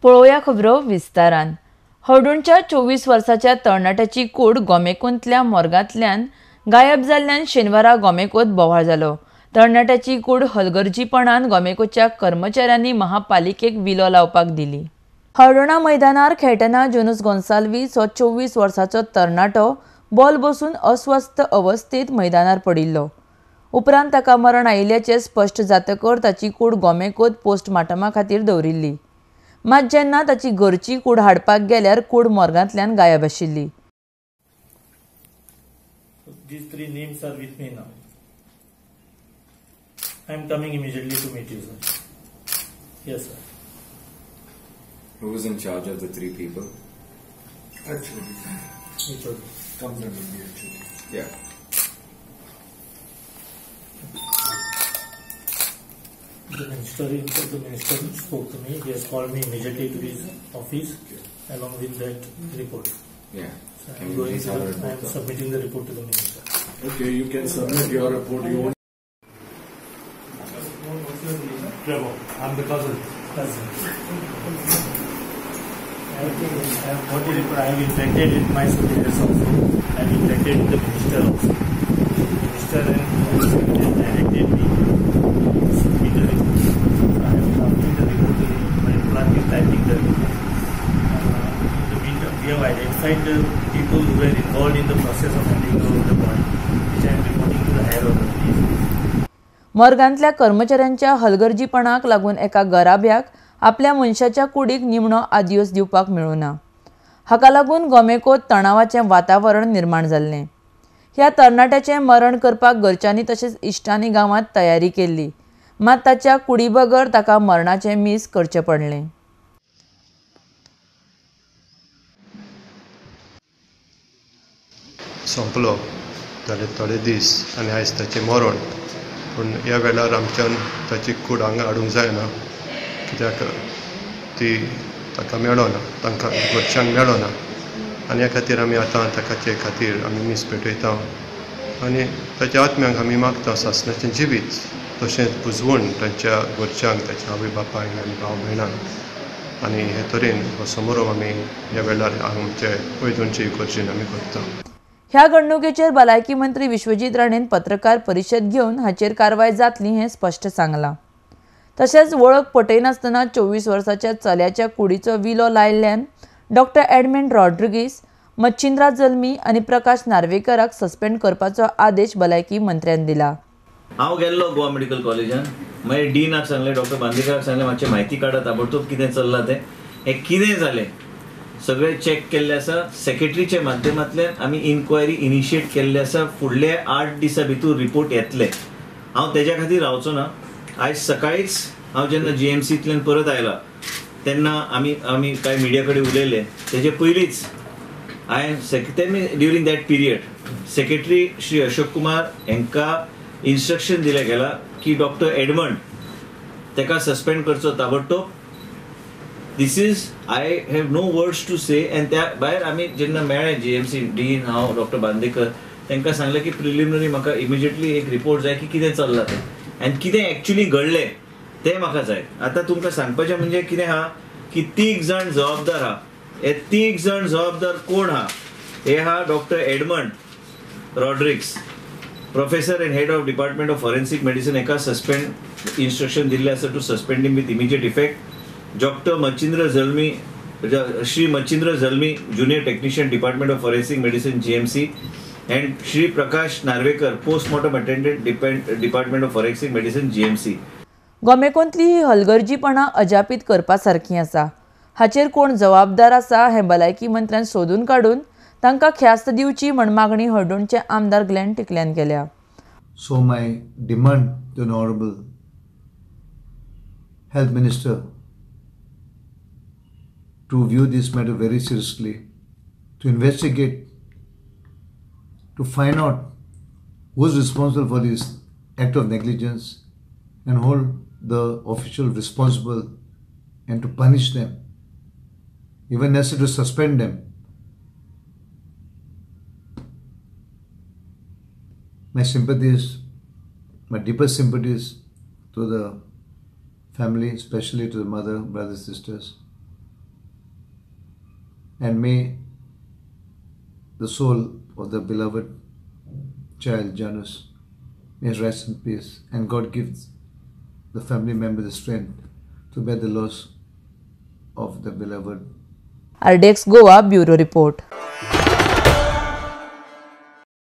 पळोवया खबरो विस्तारान. हळदोणच्या 24 वर्साच्या तरणाट्याची कूड गोमेकोंतल्या मोर्गांतल्यान गायब जाल्ल्यान शेनवारा गोमेकोत बोवाळ जालो. तरणाट्याची कूड हलगर्जीपणान गोमेकोच्या कर्मचाऱ्यांनी महापालिकेक विलो लावपाक दिली. हळदोणा मैदानार खेळटना जोनस गोन्साल्वीस हो 24 वर्साचो तरणाटो बॉल बसून अस्वस्थ अवस्थेत मैदानार पडिल्लो. उपरांत ताका मरण आयिल्ल्याचें स्पश्ट जातकर ताची कूड गोमेकोत पोस्टमार्टमा खातीर दवरिल्ली. मात जेन्ना ताची घरची कूड हाडपाक गेल्यार कूड मोर्गांतल्यान गायब आशिल्ली. These three names are with me now. I am coming immediately to meet you, sir. Yes, sir. Who was in charge of the three people? Actually, it comes under me actually. Yeah. The minister spoke to me. He has called me immediately to his office, okay, along with that report. Yeah. So I am submitting the report to the minister. Okay, you can submit your report. You want. Trevor, I am the cousin. Cousin. I have got the report. I have interacted with my superiors also. I have interacted with the minister also. The minister and directed me to submit the report. So I am drafting the report. My clerk is typing the report. In the meantime, we have identified the people who were involved in the process of handing over the body, which I am reporting to the higher authorities. मोर्गांतल्या कर्मचाऱ्यांच्या हलगर्जीपणाक लागून एका गराब्याक आपल्या मनशाच्या कुडीक निमणो adios दिवपाक मेळुना. हाका लागून गोमेकोत तणावाचें वातावरण निर्माण जाल्लें. ह्या तरणाट्याचें मरण करपाक घरच्यांनी तशेंच इश्टांनी गांवांत तयारी केल्ली. मात ताच्या कुडी बगर ताका मरणाचें मीस करचें पडलें. सोंपलो जाले थोडे दीस आनी आयज ताचें मरण. पूण ह्या वेळार आमच्यान ताची कूड हांगा हाडूंक जायना, कित्याक ती ताका मेळना, तांकां घरच्यांक मेळना. आनी ह्या खातीर आमी आतां ताकाचे खातीर आमी मीस पेटयता आनी ताच्या आत्म्यांक आमी मागता सासणाचें जिवीत तशेंच बुजवण तांच्या घरच्यांक, ताच्या आवय बापायक आनी भाव भयणांक. आनी हे तरेन हो समारोह आमी ह्या वेळार आमचे वैदोनचे इगर्जेन आमी करता. ह्या घडणुकेचेर भलायकी मंत्री विश्वजीत राणेन पत्रकार परिशद घेवन हाचेर कारवाय जातली हें स्पश्ट सांगलां. तशेंच वळख पटयनासतना 24 वर्साच्या चल्याच्या कुडीचो विलो लायिल्ल्यान डॉक्टर एडमंड रॉड्रिगीस, मच्छिंद्रा जल्मी आनी प्रकाश नार्वेकराक सस्पेंड करपाचो आदेश भलायकी मंत्र्यान दिला. हांव गेल्लो गोवा मेडिकल कॉलेजान, मागीर डीनाक सांगलें, डॉक्टर बांदेकराक सांगलें मातशें म्हायती काडात ताबडतोब कितें चल्लां तें, हें कितें जालें सगळें चॅक केल्लें आसा. सेक्रेटरीच्या माध्यमांतल्यान आमी इन्क्वायरी इनिशिएट केल्ली आसा. फुडले 8 दिसां भितर रिपोर्ट येतले. हांव तेज्या खातीर रावचो ना. आयज सकाळीच हांव जेन्ना जीएमसींतल्यान परत आयला तेन्ना आमी कांय मिडिया कडेन उलयले. तेजे पयलींच हांवें during that period secretary Shri Ashok Kumar हांकां इन्स्ट्रक्शन दिलें गेलां की डॉक्टर एडमंड ताका सस्पेंड करचो ताबडतोब. This is, I have no words to say. And त्या भायर आमी जेन्ना मेळ्ळे जीएमसी डीन, हांव डॉक्टर बांदेकर, तांकां सांगलें की प्रिलिमिनरी म्हाका इमिजिएटली एक रिपोर्ट जाय की कितें चल्लां तें आनी कितें एक्चुअली घडलें तें म्हाका जाय. आतां तुमकां सांगपाचें म्हणजे कितें आहा की 3 जाण जबाबदार आहा. हे 3 जाण जबाबदार कोण आहा? हे आहा doctor Edmund Rodrigues, professor and head of department of forensic medicine, हाका सस्पेंड इन्स्ट्रक्शन दिल्लें आसा to suspend him with immediate effect. Doctor Machindra Jalmi, Shri Machindra Jalmi, junior technician, department of forensic medicine, GMC, and Shri Prakash Narvekar, postmortem attendant, department of forensic medicine, GMC. गोमेकोंतली ही हलगर्जीपणां अजापीत करपा सारकी आसा. हाचेर कोण जबाबदार आसा हें भलायकी मंत्र्यान सोदून काडून तांकां ख्यास्त दिवची म्हण मागणी हळदोणचे आमदार ग्लॅन टिकल्यान केल्या. So my demand to the honourable health minister to view this matter very seriously, to investigate, to find out who is responsible for this act of negligence and hold the official responsible and to punish them, even necessary to suspend them. My sympathies, my deepest sympathies to the family, especially to the mother, brothers, sisters. And may the soul of the beloved child Janus may rest in peace, and God gives the family member the strength to bear the loss of the beloved. RDX Goa bureau report.